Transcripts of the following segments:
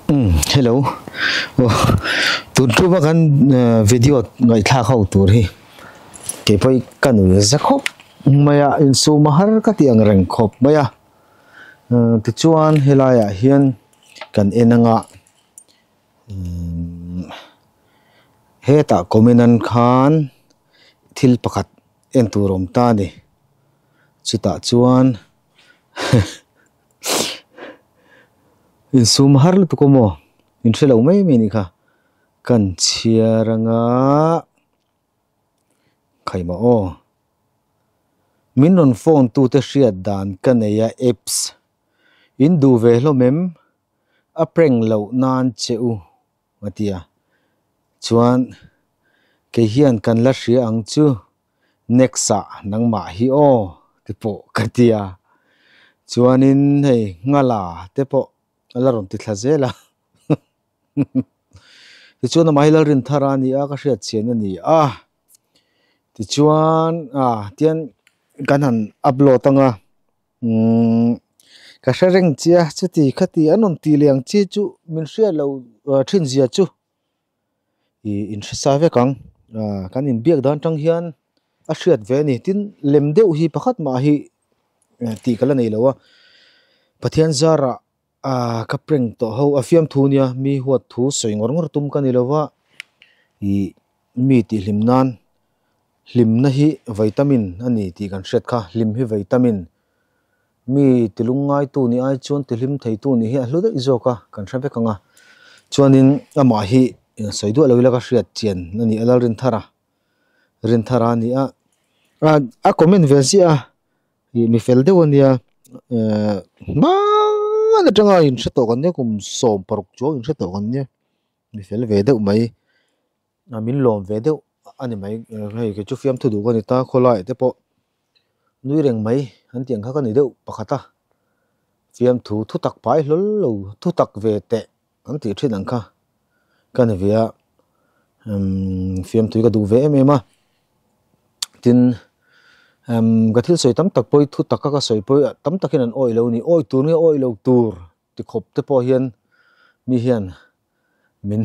Umm hello aw tun tuma kan video ngaihthlak ho tur hi kei pawh ka nui za khawp mai a insum a har ka tih ang reng khawp mai a tichuan helai ah hian kan en anga umm hetah comment an khan thil pakhat en tur a awm ta a ni chutah chuan. Insum har lutuk aw maw? In hre lo mai mai anih kha. Kan chhiar anga khaimah aw. Min rawn phone tute hriat dan ka nei a apps. In duh ve hlawm em? A prank loh nan che u a ti a. Chuan kei hian kan la hria ang chu. Next ah nangmah hi aw ti pawh ka ti a, chuanin hei nghala te pawh a la rawn ti thla zel a tichuan amah hi Lalrinthara a ni a ka hriat chian a ni a, tichuan ah tian kan han upload anga umm ka hre reng che a chuti khati an rawn tih leh ang chi chu min hriat loh thin zia chu. Ih in hre sa vek ang ah kan inbiak dan tang hian a hriat ve a ni tin lem deuh hi pakhat mah hi tih ka la nei lo a Pathian zarah ah ka prank tawh ho a fiamthu nia mi huat thu sawi ngawr ngawr tum ka ni lo va ih mi tih hlim nan hlimna hi vitamin a ni tih kan hriat kha hlim hi vitamin. Mi ti lungngaitu nih ai chuan ti hlim theitu nih hi a hlu daih zawk a, kan hre vek ang a. Chuanin amah hi sawi duah lo ila ka hriat chian a ni a, Lalrinthara, Rinthara a ni a. A comment ve ziah a, ih mi fel deuh a nia, ehh hmangaih atanga inhre tawh kan nia kum 16 chuang inhre tawh kan nia, mi fel ve deuh mai. Min lawm ve deuh a ni mai, hei kei chu fiamthu duh ka ni ta khawlaiah te pawh. Nui reng mai an tih ang kha ka ni deuh pakhat a, fiamthu thu tak pai hlawl lo thu tak ve teh an tih thin ang kha ka ni ve a, umm fiamthu hi ka duh ve em em a, tin umm ka thil sawi tam tak pawh hi thu taka ka sawi pawh hi tam takin an awih lo a ni, awih tur nge awih lo tur ti khawp te pawh hian mi hian min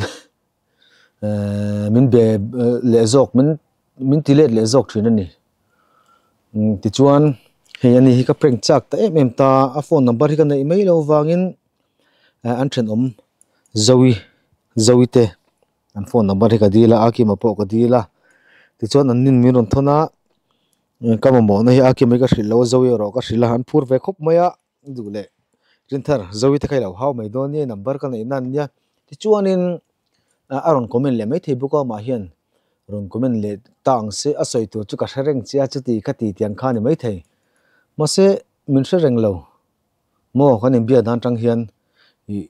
ehh min be leh zawk min min ti let leh zawk thin a ni tichuan hei ani hi ka prank chak ta em em ta a phone number hi ka neih mai loh vangin an thenawm Zoe Zoe te an phone number hi ka dil a a kima pawh ka dil a tichuan an nin min rawn thawn a ka mamawhna hi a kima hi ka hrilh lo a Zoe erawh ka hrilh a an phur ve khawp mai a. Duh leh Rinthar Zoe te kha i lo hau mai dawn nia number ka neih nan nia tichuanin a rawn comment leh maithei bawk a amah hian rawn comment leh ta ang se a sawi tur chu ka hre reng che a chuti ka ti tiang kha a ni maithei mahse min hre reng lo maw kan inbiak dan atang hian ih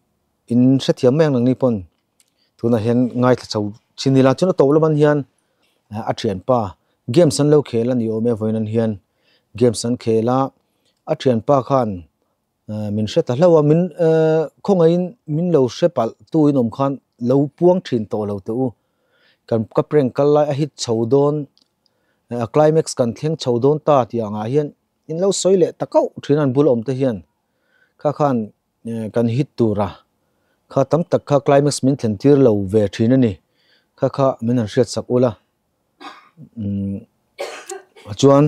in hrethiam mai ang nangni pawn tunah hian ngaithla chho chin ila chuan a tawp lamah hian a thianpa games an lo khel a ni awm e vawiin hian games an khel a. A thianpa khan min hre ta hlauh a, min khawngaihin min lo hre palh tu in awm khan lo puang thin tawh lo teh u. Kan ka prank kal lai a hit chho dawn, a climax kan thleng chho dawn ta tih angah hian in lo sawi leh ta kauh thin a an bula awm te hian kha khan kan hit tur a, kha tam tak kha climax min thlen tir lo ve thin a ni. Kha kha min han hriat sak ula. Umm chuan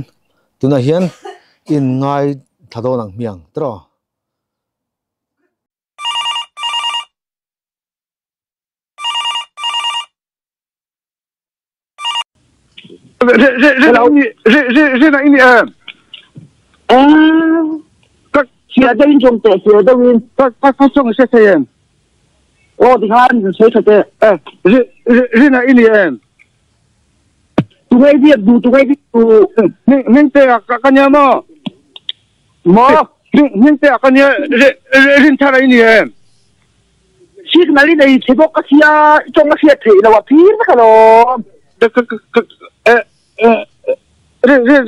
tunah hian in ngai thla dawn ang hmiang tiraw. Rina ini em? Ka sia deuhin chawng teh sia deuhin. Ka ka chawng se thei em? Aw tikhan sawi tha teh. Eh Rina ini em? Tungai biak duh tungai biak duh. Hming te a ka nia maw? Maw? Hming te a ka nia Rinthara ini em? Signal i nei chhe bawk a sia i tawng a hriat theih loh a phir vek alawm.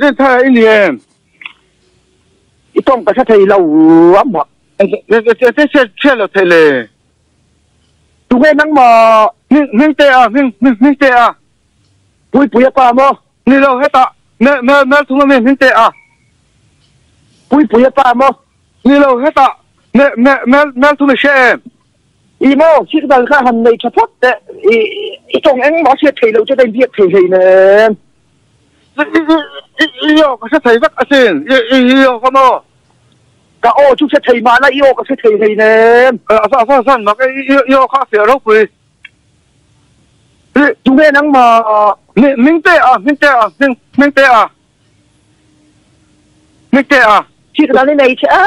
Rinthara i ni em? I tawng ka hre thei lo a mah. Hriat lo theih le. Tunge nangmah? Hmingte a, Hmingte a. Puipui a pa maw? Ni lo hetah Melthum a mi Hmingte a. Puipui a pa maw? Ni lo hetah Melthum i hria em? I maw signal kha han nei tha phawt teh i i tawng engmah hriat theih loh chuan a inbiak thei hleinem. I aw ka hre thei vek asin i aw ka maw? Ka aw chu hre thei mahla i aw ka hre thei hleinem. A zan mak e i aw kha a fiah ropui. Tunge nangmah? Hmingte a hmingte a hmingte a hmingte a. Signal i nei che a.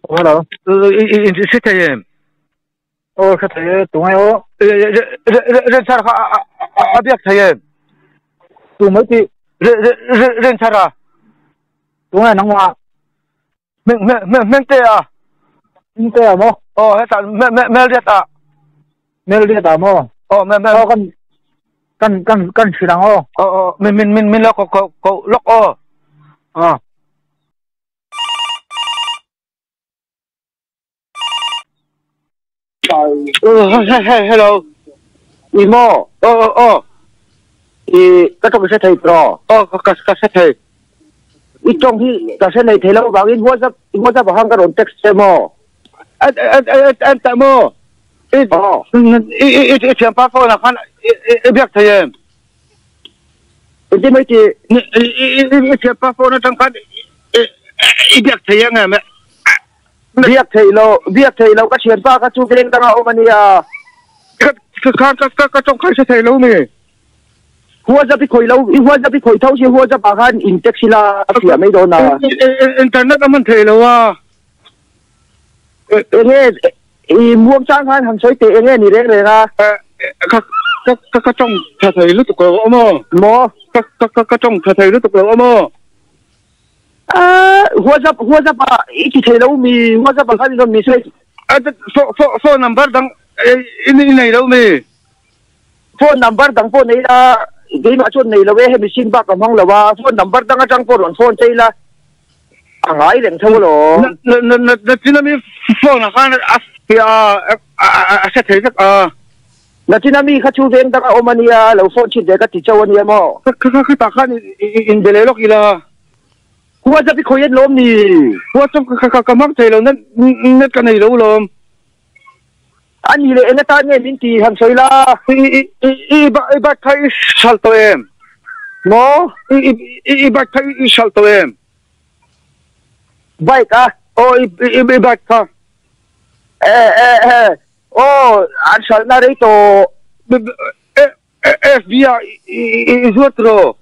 Hello. Hre thei em? Aw hre thei e, tungai aw. Rinthar kha a biak thei em? Tu mai ti. Rinthar a. Tungai nangmah. Hmingte a. Hmingte a maw? Aw heta Melriat a. Melriat a maw? Aw Mel. Aw kan kan kan kan hrilh ang aw. Aw aw min min min min lo ko ko ko lawk aw. Aw. Hello. I maw? Aw aw aw. I ka tawng hre thei tawh. Aw ka ka hre thei. I tawng hi ka hre nei thei lo vangin WhatsApp WhatsApp ah khan ka rawn text che maw? An tah maw? I i i thianpa phone ah khan i biak thei em? Engtin mai ti? I thianpa phone atang khan i biak thei ang em? Biak theih lo, biak theih lo ka thianpa kha chu veng danga awm a nia. Ka ka ka ka tawng kha i hre thei lo mi? WhatsApp i khawih lo, i WhatsApp i khawih tho si WhatsApp ah khan in text ila a fiah mai dawn a. Internet a man thei lo a. Enge i muang chang khan han sawi teh enge ni reng reng a. Ka ka ka tawng tha thei lutuk lo a maw? Maw? Ka ka ka tawng tha thei lutuk lo a maw? Ah, WhatsApp WhatsApp ah i ti thei lo mi WhatsApp ah khan i rawn message. Phone number dang i nei lo mi? Phone number dang pawh nei la, keimah chuan nei lo e, hemi sim bak ka hmang lo a, phone number dang atang pawh rawn phone chei la, a ngai reng tho alawm. Na chin ami phone ah khan a fiah a, a hre thei vek a. Na chin ami kha chu veng dang a awm a nia, lo phone chhin ve ka ti chauh a nia maw? Khatah khan inbe leh lawk ila. WhatsApp i khawi en lawm ni? WhatsApp ka hmang thei lo, net ka nei lo lawm. A ni leh eng atan nge min ti han sawi la? I bike kha i hralh tawh em? Maw? I bike kha i hralh tawh em? Bike a? Aw i bike kha. E e e aw an hralhna rei tawh. FB ah i zuat rawh.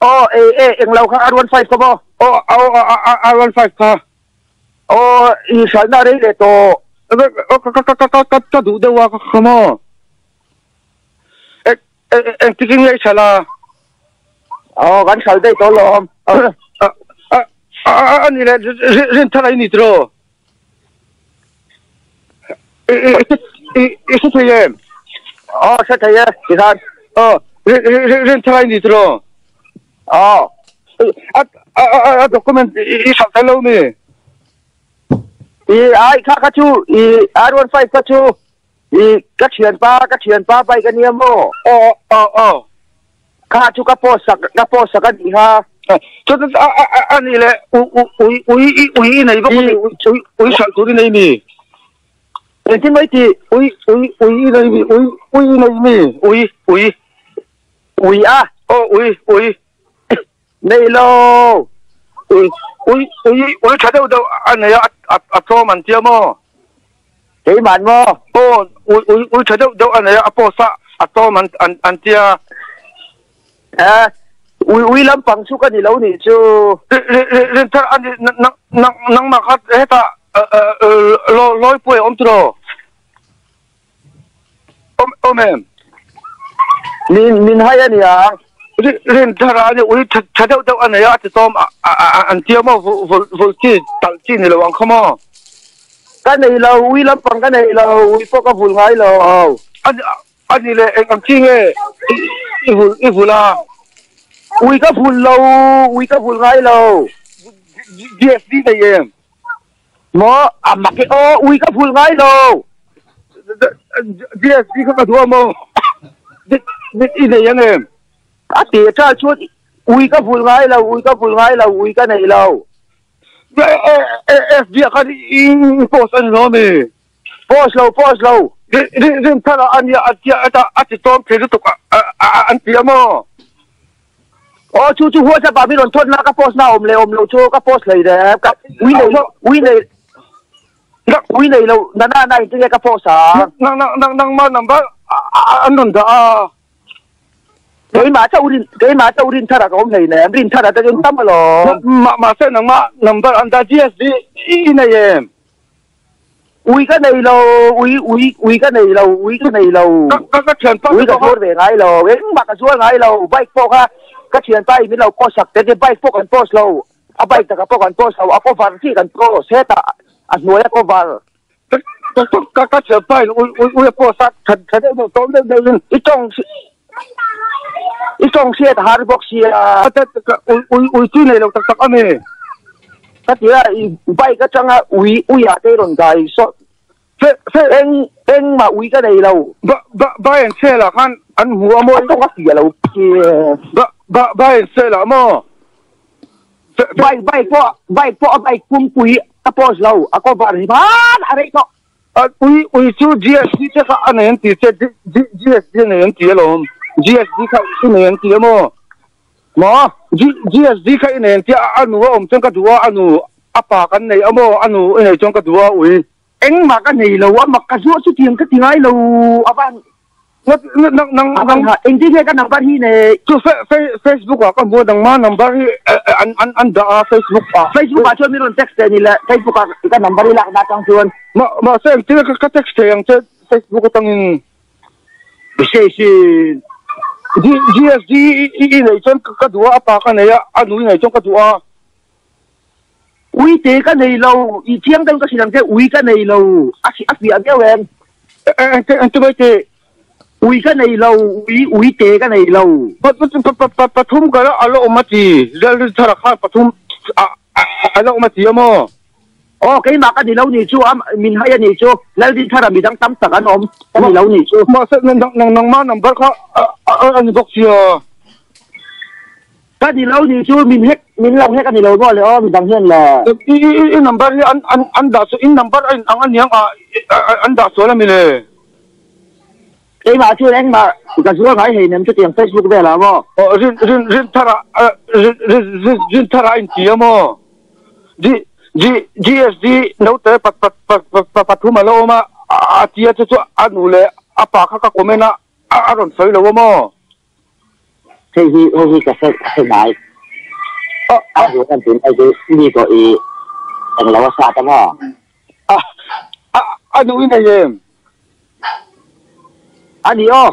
Aw e e englo kha R15 kha maw? Aw R15 kha. Aw, i hralhna rei leh tawh. Ka ka duh deuh a ka maw? Engtik in nge i hralh a? Aw, kan hralh daih tawh lawm. A ni leh rinthar a i ni tiraw? I hre thei em? Aw, hre thei e, tikhan. Aw, rinthar a i ni tiraw? Aw. A a document i hralh thei lo mi? I ai kha kha chu i R15 kha chu i ka thianpa ka thianpa bike a nia maw? Aw aw aw. Kha chu ka post sak ka post sak a nih kha. Chu chu a a a nih leh u u ui ui i ui i nei bawk a mi ui ui hralh tur i nei mi? Engtin mai tih? Ui ui ui i nei mi ui ui i nei mi ui ui. Ui a. Aw ui ui. Nei lo. Ui ui ui ui tha deuh deuh a nei a a tlawm an tia maw? Keimah maw? Aw ui ui ui tha deuh deuh a nei a a post a a tlawm an an an tia. Eh ui ui lampang chu ka ni lo nih chu. Rinthar a ni nang nang nangmah kha hetah lawipuai a awm tiraw? Awm awm em? Min min hai a nia. Rin thar a ni ui tha deuh deuh a nei a a ti tawm an tia maw vul vul chi talh chi ni lo ang kha maw? Ka nei lo ui lampang ka nei lo ui pawh ka vul ngai lo. A ni leh eng ang chi nge i vul i vul a? Ui ka vul lo ui ka vul ngai lo. GSD nei em? Maw a mak e aw ui ka phul ngai lo. GST kha ka duh a maw? Mit i nei ang em? A te ṭal chuan Ui ka vul ngai lo, ui ka vul ngai lo, ui ka nei lo. FB ah khan i post a ni lo ami? Post lo, post lo. Rinthara a nia a tia a ti tlawm thei lutuk an ti a maw? Aw chu chu WhatsApp ah min rawn thawt na ka post na awm leh awm lo chu ka post hlei reng ka ui nei ui nei ui nei lo na na na in tinge ka post a. Nang nang nang nangma number an rawn dah a. Keimah chauh rin keimah chauh Rinthara ka awm hlei nem Rinthara te chuan tam alawm. Mahse nangma number an dah GSD i nei em? Ui ka nei lo, ui ui ui ka nei lo, ui ka nei lo. Ka ka ka thianpa Ui ka zuar ve ngai lo, engmah ka zuar ngai lo, bike pawh kha ka thianpa in min lo post sak te te bike pawh kan post lo, a bike taka pawh kan post lo, a cover chi kan post, hetah a hnuai a cover. Ka ka ka ka thianpa in ui ui ui a post a, tha tha deuh deuh tlawm deuh deuh in. I tawng i tawng hriat a har bawk sia. Ui ui ui chu nei lo tak tak a mi. Ka ti a, i bike atanga ui ui ah te i rawn dai saw. Fe fe Eng engmah ui ka nei lo. Ba ba ba en sel ah khan an hmu a maw. A tawng a fia lo sia. Ba ba ba en sel ah maw. Fe fe Bike bike pawh bike pawh a bike pumpui ka post lo a cover hi hman a rei tawh. A ui ui chu GSD te kha a nei an ti che GSD a nei an ti alawm GSD kha i nei an ti a maw maw GSD kha i nei an ti a a nu a awm chuan ka duh a a nu a pa kan nei a maw a nu i nei chuan ka duh a ui engmah ka nei lo a mak ka zuah chu tiang ka ti ngai lo a van Nang nang nang engtin nge ka number hi nei chu Facebook ah ka hmu a nangma number hi an an an dah a Facebook ah Facebook ah chuan min rawn text thei ni le Facebook ah ka number hi lak na atang chuan ma mahse engtin nge ka text thei ang che Facebook atangin Bisesi G GSD i i nei chuan ka duh a a pa ka nei a a nu i nei chuan ka duh a Ui te ka nei lo i chiang deuh ka hrilh ang che ui ka nei lo a a fiah viau em. Engte engte mai te. Ui ka nei lo ui ui te ka nei lo. Pathum ka la awm a ti Lalrinthara khan pathum a la awm a ti a maw? Aw keimah ka ni lo nih chu a min hai a nih chu Lalrinthara midang tam tak an awm ka ni lo nih chu. Mahse nangmah number kha a ni bawk sia. Ka ni lo nih chu min hek min lo hek a ni lo maw le aw midang hian le. I i i number hi an an an dah sual in number a in ang a niang a an dah sual a mi le. Keimah chuan engmah ka zual ngai hei nem chutiang Facebook velah maw. Aw rin rin rin thar ah rin rin rin rin thar ah a in ti a maw. G G GSD note pat pat pat pat pathum a lo awm a a ti a chu chu a nu leh a pa kha ka comment a a rawn sawi lo a maw. Hei hi hei hi ka hre ka hre ngai. A ru kan tin ai chu mi ko i eng lo a sa ta maw. A a a nu in ei em? A ni aw.